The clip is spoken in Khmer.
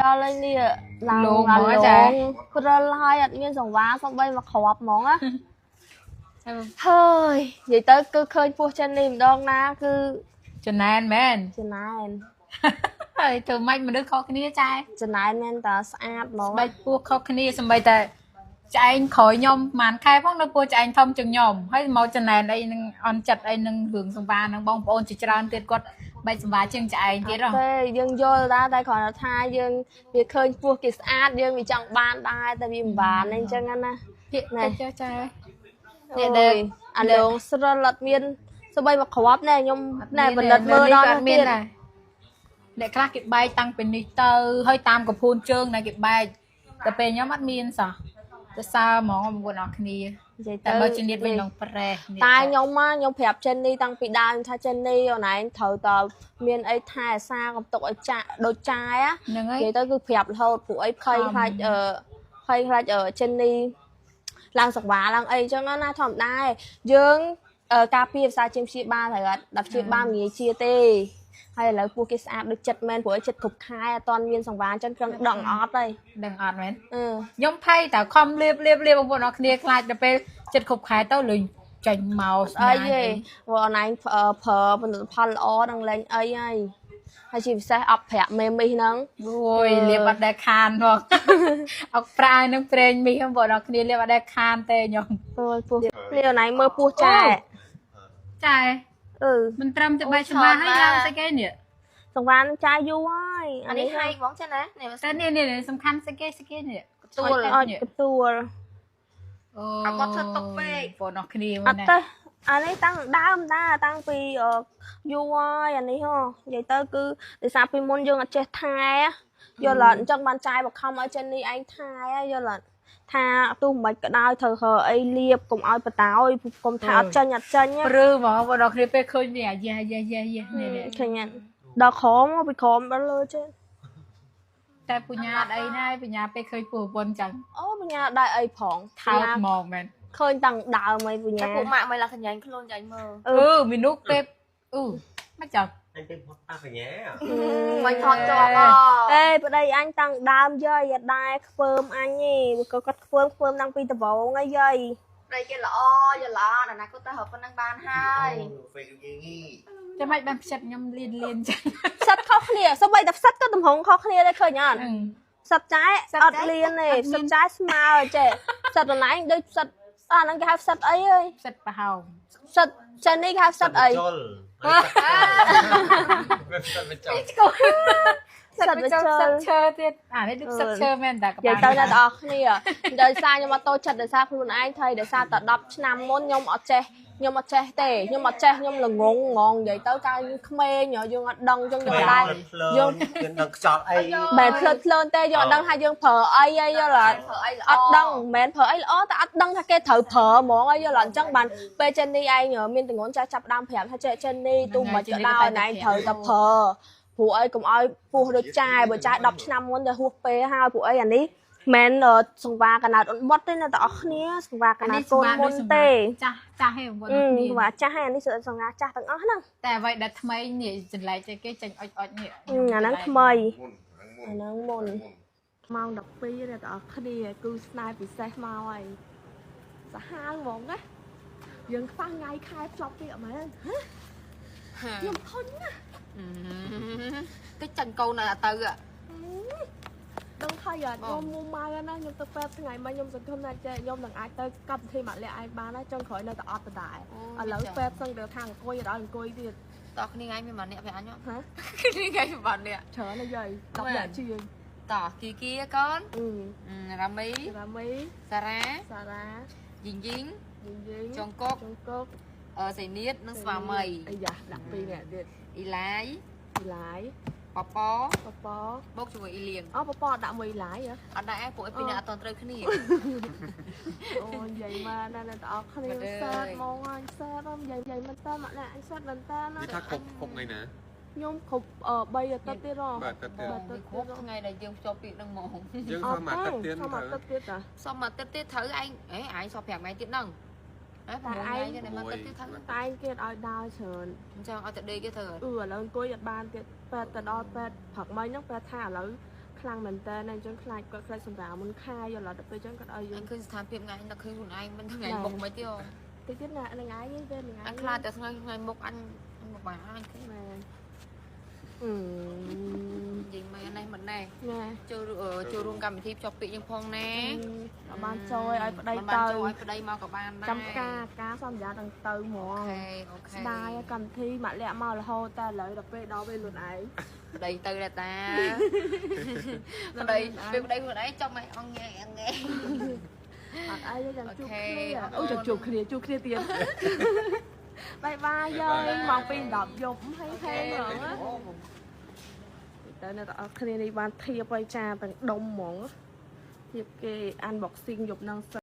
ដល់ហើយនេះឡើងឡើងព្រិលហើយអត់មានសង្វាសំបីមកគ្រាប់ហ្មងណាហើយនិយាយទៅគឺឃើញពោះចិននេះម្ដងណាគឺចំណែនមែនចំណែនហើយធ្វើម៉េចមនុស្សខុសគ្នាចែចំណែនមែនតើស្អាតហ្មងស្បែកពោះខុសគ្នាសំបីតែឆ្អែងក្រោយខ្ញុំប្រហែលខែផងនៅពោះឆ្អែងធំជាងខ្ញុំហើយមកចំណែនអីនឹងអន់ចិត្តអីនឹងរឿងសង្វានឹងបងប្អូនជាច្រើនទៀតគាត់បែកសង្វាជាងឆ្អែងទៀតហ៎ទេយើងយល់ដែរតែគ្រាន់តែថាយើងវាឃើញពោះគេស្អាតយើងវាចង់បានដែរតែវាមិនបានអីចឹងណាភាកតិចចុះចែនេះដែលអាលងស្រិលអត់មានសូម្បីមកគ្រាប់ណែខ្ញុំណែផលិតមើលដល់មានដែរអ្នកខ្លះគេបែកតាំងពីនេះទៅហើយតាមកពូនជើងណាគេបែកតែពេលខ្ញុំអត់មានសោះទៅសើហ្មងបងប្អូនអរគ្នានិយាយទៅបើជំនាញវិញឡងប្រេះតែខ្ញុំមកខ្ញុំប្រាប់ចិននេះតាំងពីដើមថាចិននេះអូនឯងត្រូវតមានអីថែអាសាកំទុកឲ្យចាក់ដូចចាយហ្នឹងហើយនិយាយទៅគឺប្រាប់រហូតព្រោះអីភ័យខ្លាចភ័យខ្លាចចិននេះឡើងសង្វាឡើងអីចឹងណាធម្មតាយើងការពារភាសាជាព្យាបាលត្រូវអត់ដល់ព្យាបាលងាយជាទេហើយឥឡូវពោះគេស្អាតដូចចិត្តមែនព្រោះចិត្តគ្រប់ខែអត់ទាន់មានសង្វាអញ្ចឹងគ្រឿងដឹងអត់ហើយដឹងអត់មែនខ្ញុំភ័យតែខំលៀបលៀបលៀបបងប្អូនអរគ្នាខ្លាចដល់ពេលចិត្តគ្រប់ខែទៅលេងចេញមកស្អាតអីទេព្រោះអនឡាញប្រើផលិតផលល្អនឹងលេងអីហើយហើយជាពិសេសអប់ប្រាក់មេមីសហ្នឹងអូយលៀបអត់ដែលខានផងអប់ប្រាក់នឹងប្រេងមីសបងប្អូនអរគ្នាលៀបអត់ដែលខានទេខ្ញុំអូយពោះនេះអនឡាញមើលពោះចែចែមិនត្រឹមតែបែកសង្វាហើយឡើងស្អីគេនេះសង្វាចាយយូរហើយអានេះហែកហ្មងចឹងណានេះតែនេះសំខាន់ស្អីគេស្អីគេនេះកទួលអត់កទួលអូអត់គាត់ធ្វើទុកពេកបងអរគ្នាអត់ទេអានេះតាំងដើមតាតាំងពីយូរហើយអានេះហ៎និយាយទៅគឺដោយសារពីមុនយើងអត់ចេះថែយល់អត់អញ្ចឹងបានចាយបខំឲ្យចិននេះឯងថែយល់អត់ថាទោះមិនក៏ដោយត្រូវរើអីលៀបកុំឲ្យបតោយកុំថាអត់ចាញ់អត់ចាញ់ព្រឺហ្មងបងដល់គ្នាពេលឃើញវាយ៉ាយ៉ាយ៉ាយ៉ានេះឃើញដល់ក្រមពីក្រមដល់លើចេះតែបញ្ញាអត់អីណាបញ្ញាពេលឃើញពូប្រពន្ធចឹងអូបញ្ញាដែរអីផងថើបហ្មងមែនឃើញតាំងដើមអីបញ្ញាតែពួកម៉ាក់មិនឡាកញ្ញាញ់ខ្លួនចាញ់មើលមនុស្សពេលមកចាំអញទៅផុតតាបញ្ញាមិនថតជាប់អេប្តីអញតាំងដើមយាយអត់ដែរខ្ពើមអញទេក៏គាត់ខ្ពើមខ្ពើមតាំងពីដំបូងហើយយាយប្តីគេល្អយល់អត់អនាគតទៅរកប៉ុណ្ណឹងបានហើយចាំមិនបានផ្ចិតខ្ញុំលៀនលៀនចឹងផ្សិតខុសគ្នាសូម្បីតែផ្សិតក៏ទំហំខុសគ្នាដែរឃើញអត់ផ្សិតចែអត់លៀនទេផ្សិតចែស្មើចេះផ្សិតខ្លួនឯងដូចផ្សិតអាហ្នឹងគេហៅផ្សិតអីអើយផ្សិតប្រហោងផ្សិតចិននេះគេហៅផ្សិតអី ផ្សិតបញ្ចុល ផ្សិតបញ្ចុលផ្សិតឈើទៀតអានេះដូចផ្សិតឈើមែនតានិយាយទៅអ្នកទាំងអស់គ្នាដោយសារខ្ញុំអត់តូចចិត្តដោយសារខ្លួនឯងថៃដោយសារតែ10ឆ្នាំមុនខ្ញុំអត់ចេះខ្ញុំអត់ចេះទេខ្ញុំអត់ចេះខ្ញុំល្ងងហ្មងនិយាយទៅកាលយើងក្មេងយើងអត់ដឹងចឹងយើងអត់ដែរយើងដឹងខ្យល់អីបែបភ្លើតភ្លើនទេយើងអត់ដឹងថាយើងប្រើអីអីយល់អត់អត់ដឹងមិនមែនប្រើអីល្អតែអត់ដឹងថាគេត្រូវប្រើហ្មងអីយល់អត់អញ្ចឹងបានពេលចិននេះឯងមានទងន់ចាស់ចាប់ដើមប្រាប់ថាចេះចិននេះទូមិនក៏ដោយណែត្រូវតែប្រើព្រោះអីកុំឲ្យពោះដូចចាយបើចាយ10ឆ្នាំមុនទៅហួសពេលហើយព្រោះអីអានេះមិនសង្វាកណៅអត់បត់ទេអ្នកទាំងអស់គ្នាសង្វាកណៅកូនមុនទេចាស់ចាស់ហេបងប្អូនគ្នាសង្វាចាស់ហើយអានេះសង្វាចាស់ទាំងអស់ហ្នឹងតែអ្វីដែលថ្មីនេះចម្លែកទេគេចេញអុចអុចនេះអាហ្នឹងថ្មីអាហ្នឹងមុនម៉ោង12អ្នកទាំងអស់គ្នាគឺស្នេហ៍ពិសេសមកហើយសាហាវហ្មងណាយើងខ្វះថ្ងៃខែភ្ជាប់ទៀតអត់មែនខ្ញុំធុញណាតិចចាញ់កូនឲ្យទៅដឹងថាយ៉ាខ្ញុំមួម៉ៅណាខ្ញុំទៅពេទ្យថ្ងៃមកខ្ញុំសង្ឃឹមថាចេះខ្ញុំនឹងអាចទៅកម្មវិធីម៉ាក់លាក់ឯងបានណាចុងក្រោយនៅតែអត់ដដែលឥឡូវពេទ្យសឹងទៅថាអង្គុយដល់អង្គុយទៀតតោះគ្នាថ្ងៃមានម៉ាក់អ្នកវាអញហ៎គ្នាថ្ងៃមានម៉ាក់អ្នកច្រើនណាស់យាយ10អ្នកជាងតោះគីគីកូនរ៉ាមីរ៉ាមីសារ៉ាសារ៉ាយីងយីងយីងចុងកុកចុងកុកសៃនៀតនិងស្វាមីអាយ៉ាដាក់2អ្នកទៀតអ៊ីឡាយអ៊ីឡាយ ប៉ប៉ប៉ប៉បូកជាមួយអ៊ីលៀងអូប៉ប៉ដាក់មួយអ៊ីឡាយហ៎អត់ដាក់ឯងពួកឯងពីរនាក់អត់តត្រូវគ្នាអូនិយាយមកណាអ្នកទាំងអស់គ្នាសើតហ្មងអញសើតនិយាយនិយាយមែនតើមកណាអញសើតមែនតើណា និយាយថាគ្រប់គ្រប់ថ្ងៃណា ខ្ញុំគ្រប់3អាទិត្យទៀតហ៎ បាទអាទិត្យទៀត គ្រប់ថ្ងៃដែលយើងភ្ជាប់ពាក្យហ្នឹងហ្មង យើងសុំមួយអាទិត្យទៀត សុំមួយអាទិត្យទៀតតា សុំមួយអាទិត្យទៀតត្រូវឯងអេឯងសល់5ថ្ងៃទៀតហ្នឹងតែឯងគេមកទឹកទៀតត្រូវ តែឯងគេឲ្យដើរច្រើន អញ្ចឹងឲ្យតែដេកគេត្រូវ អឺឥឡូវអង្គុយអត់បានទៀតពេទ្យទៅដល់ពេទ្យព្រឹកមិញហ្នឹងពេទ្យថាឥឡូវ ខ្លាំងមែនតើអញ្ចឹងខ្លាចគាត់ខ្លាចសម្រាលមុនខែយល់អត់ដល់ពេលអញ្ចឹងគាត់ឲ្យយើង អញឃើញស្ថានភាពថ្ងៃនឹកឃើញខ្លួនឯងមិនថ្ងៃមុខមិនទេអូ តិចទៀតណានឹងឯងពេលនឹងឯង អញខ្លាចតែថ្ងៃថ្ងៃមុខអញអញពិបាកអញឃើញ មែនអឺ និយាយមែននេះមិនណែ ណែ ចូលចូលរួមកម្មវិធីភ្ជាប់ពាក្យយើងផងណា អត់បានចូលឲ្យប្តី មិនបាន ទៅ ចូលឲ្យប្តីមកក៏បានដែរ ចាំការការសន្យាទាំងទៅហ្ម អូ ង ខេអូខេ ស្ដាយកម្មវិធីមកលាក់មករហូតតែឥឡូវដល់ពេលដល់ពេលខ្លួនឯង ប្តីទៅដែរតាប្តីពេលប្តីខ្លួនឯងចង់មកអងញ៉ែអងញ៉ែ អត់អីទេចាំជួប អូខេ គ្នា អរគុណ អូចាំជួបគ្នាជួបគ្នាទៀត បាយបាយយើងម៉ោង2:10យប់ហេងហេងហ្មងណាតែអ្នកទាំងអស់គ្នានេះបានធៀបឲ្យចាទាំងដុំហ្មងធៀបគេ unboxing យប់ហ្នឹងសិន